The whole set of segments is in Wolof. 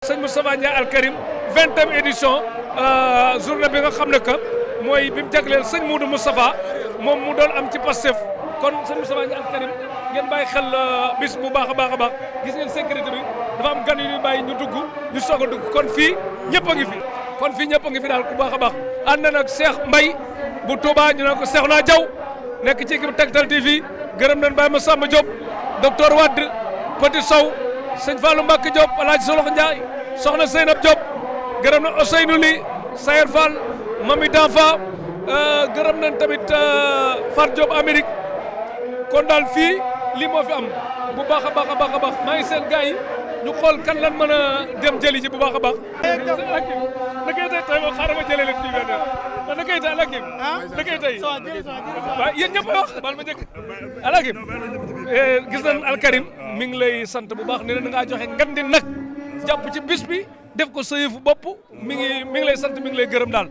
sëñ Moustapha Ndiaye Al Karim 20e édition journée bi nga xam ne que mooy bi mu jagleel sëñ Moudou Moustapha moom mu doon am ci Pastef kon sëñ Moustapha Ndiaye Al Karim ngeen bàyyi xel bis bu baax a baax a baax gis ngeen sécurité bi dafa am gan yu ñuy bàyyi ñu dugg ñu soog a dugg kon fii ñëpp a ngi fi kon fii ñëpp a ngi fi daal ku baax a baax ànd na nag Cheikh Mbaye bu Touba ñu naan ko Cheikh naa Diaw nekk ci équipe Tektal TV gërëm nañ Baye Massamba Diop docteur Wade Petit Sow sëñ Fallou Mbacke Diop El Hadj Solox Ndiaye soxna Seynab Diop gërëm na Ousseynou Ly Sayer Fall Mami Danfa gërëm nañ tamit Fat Diop Amérique kon daal fii lii moo fi am bu baax a baax a baax a baax maa ngi seen gars yi ñu xool kan lan mën a dem jëli ji bu baax a baax. da koy tey moom xaaral ma jëlee leen fii benn da koy tey Alakim da koy tey waaw yéen ñëpp wax bal ma njëkk Alakim gis nañ Al Karim mi ngi lay sant bu baax nee na da ngaa joxe ngan di nag jàpp ci bis bi def ko sa yëfu bopp mi ngi lay sant mi ngi lay gërëm daal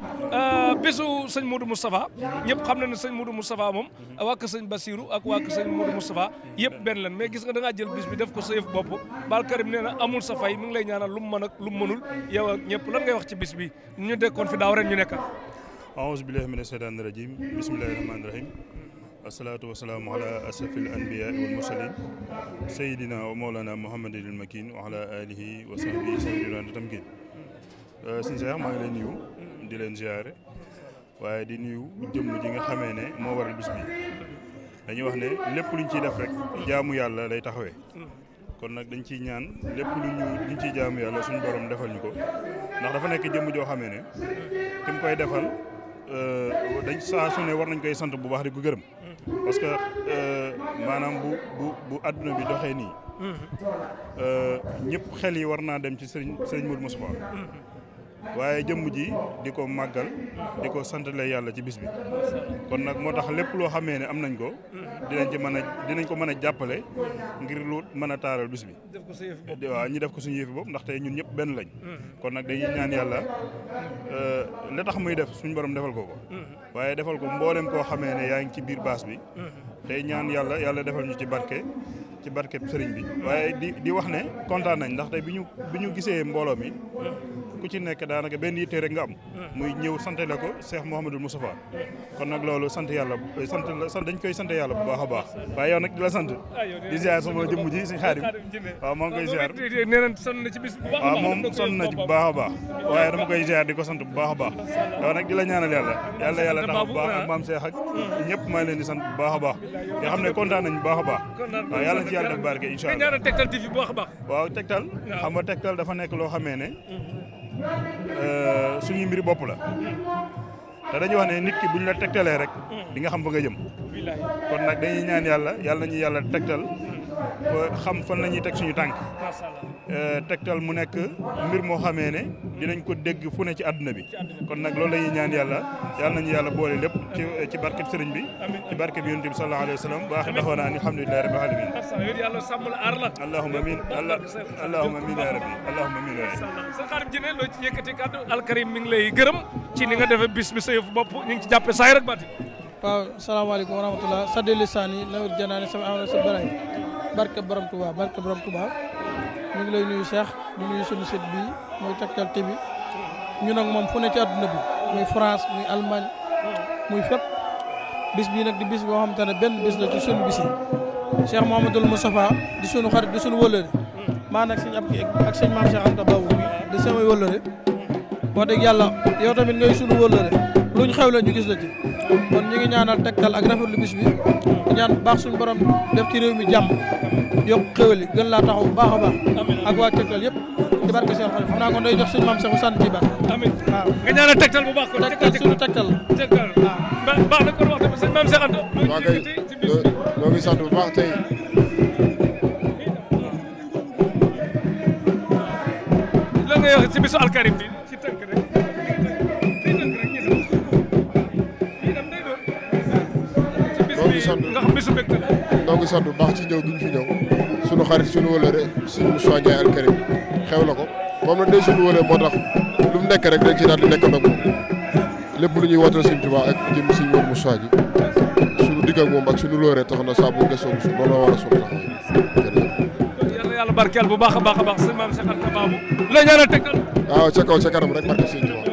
bisu sëñ Moudou Moustapha ñëpp xam na ne sëñ Moudou Moustapha moom waa kër sëñ Bassirou ak waa kër sëñ Moudou Moustapha yëpp benn lan mais gis nga da ngaa jël bis bi def ko sa yëfu bopp Al Karim nee na amul sa fay mi ngi lay ñaanal lu mu mën ak lu mu mënul yow ak ñëpp lan ngay wax ci bis bi ñu dekkoon fi daaw ren ñu nekkat aouzu billahi mina shaytaani rajim bismillahi rahmaani rahim asalaatu wasalaamu ala asrafil anbiyaa wal mursalin sayidina wa mawlana muhammadinil makin wa ala alihi wa sahbihi sayyidina tamkin sëñ Cheikh maa ngi lay nuyu di leen ziare waaye di nuyu jëmm ji nga xamee ne moo waral bis bi dañuy wax ne lépp luñ ciy def rek jaamu yàlla lay taxawee kon nag dañ ciy ñaan lépp luñ ciy jaamu yàlla suñu borom defal ñu ko ndax dafa nekk jëmm joo xamee ne ki mu koy defal dañ saa su ne war nañ koy sant bu baax di ko gërëm parce que maanaam bu adduna bi doxee nii ñëpp xel yi war naa dem ci sëriñ Moudou Moustapha waaye jëmm ji di ko màggal di ko santale yàlla ci bis bi kon nag moo tax lépp loo xamee ne am nañ ko dinañ ko mën a jàppale ngir lu mën a taaral bis bi waaw ñi def ko suñu yëfi bopp ndax tey ñun ñëpp benn lañ kon nag dañuy ñaan yàlla la tax muy def suñu borom defal ko waaye defal ko mboolem koo xamee ne yaa ngi ci biir baas bi tey ñaan yàlla defal ñu ci barke sëriñ bi waaye di wax ne kontaan nañ ndax tey bi ñu gisee mbooloo mi ku ci nekk daanaka benn yitte rek nga am muy ñëw sant la ko Cheikh Mouhamadou Moustapha kon nag loolu sant yàlla dañ koy sant yàlla bu baax a baax waaye yow nag di la sant di ziar sama jëmm ji si Xaadim waaw maa ngi koy ziar waaw moom sonn na ci bu baax a baax waaye dama koy ziar di ko sant bu baax a baax yow nag di la ñaanal yàlla taxaw bu baax ak maam Cheikh ak ñëpp maa ngi leen di sant bu baax a baax nga xam ne kontaan nañ bu baax a baax waaw yàlla ci yàlla def barke incha allah Tektal TV bu baax a baax waaw Tektal xam nga Tektal dafa nekk loo xamee ne suñuy mbiri bopp la te dañuy wax ne nit ki buñ la tegtalee rek di nga xam fa nga jëm kon nag dañuy ñaan yàlla nañu yàlla tegtal ba xam fan la ñuy teg suñu tànk Tektal mu nekk mbir moo xamee ne dinañ ko dégg fu ne ci àdduna bi kon nag loolu la ñuy ñaan yàlla nañu yàlla boole lépp ci barkeb sëriñ bi ci barkeb yonent bi sallallahu alayhi wa sallam baax daxoona ani alhamdulillahi rabbil alamin allahumma amin allahumma amin ya rabbi allahumma amin sa xarit ji ne loo ci yëkkati kàddu Al Karim mi ngi lay gërëm ci ni nga defee bis bi sa yëfu bopp ñu ngi ci jàppe saay rek baati waaw salaamaaleykum wa rahmatullah saddi lisaani nawir janaani sama amana sa baray barke borom Touba ñu ngi lay nuyu Cheikh di nuyu suñu site bi mooy Tektal TV ñu nag moom fu ne ci àdduna bi muy France muy Allemagne muy fépp bis bii nag di bis boo xam te ne benn bis la ci suñu bis yi Cheikh Mouhamadoul Moustapha di suñu xarit di suñu wëllëre maa nag sëñ Abdou ak sëñ Maam Cheikh Anta Babou bi di samay wëllëre wax dëgg yàlla yow tamit ngay suñu wëllëre luñ xew la ñu gis la ci kon ñu ngi ñaanal Tektal ak rafetlu bis bi di ñaan baax suñu borom def ci réew mi jàmm yokk xéwal yi gën laa taxaw bu baax a baax ak waa Tektal yëpp ci barke seen xarit xam naa kon day jox suñu maam Cheikh mu sant ci barke amiin waaw nga ñaanal Tektal bu baax ko Tektal suñu Tektal la waaw baax na kon wax tamit sëñ maam Cheikh Anta waa kay ñoo ngi sant bu baax tey la ngay wax ci bisu Al Karim bi ci tënk rek nga xam bisu mbégte la ñoo ngi sant bu baax ci ñëw gi ñu fi ñëw sunu xarit sunu wëlëre sunu Moussa Ndiaye Al Karim xew la ko moom nag day sunu wëlëre moo tax lu mu nekk rek dañ ci daal di nekk nag moom lépp lu ñuy wootal Sëñ Tuubaa ak jëm si wër Moussa ji sunu digg ak moom ak sunu lóore tax na saa bu gëstoo loolu la war a sunu taxawaay. barkeel bu baax a baax a baax sëñ maam Cheikh Anta Babou la ñaanal tekkal waaw ca kaw ca kanam rek barke sëñ Tuubaa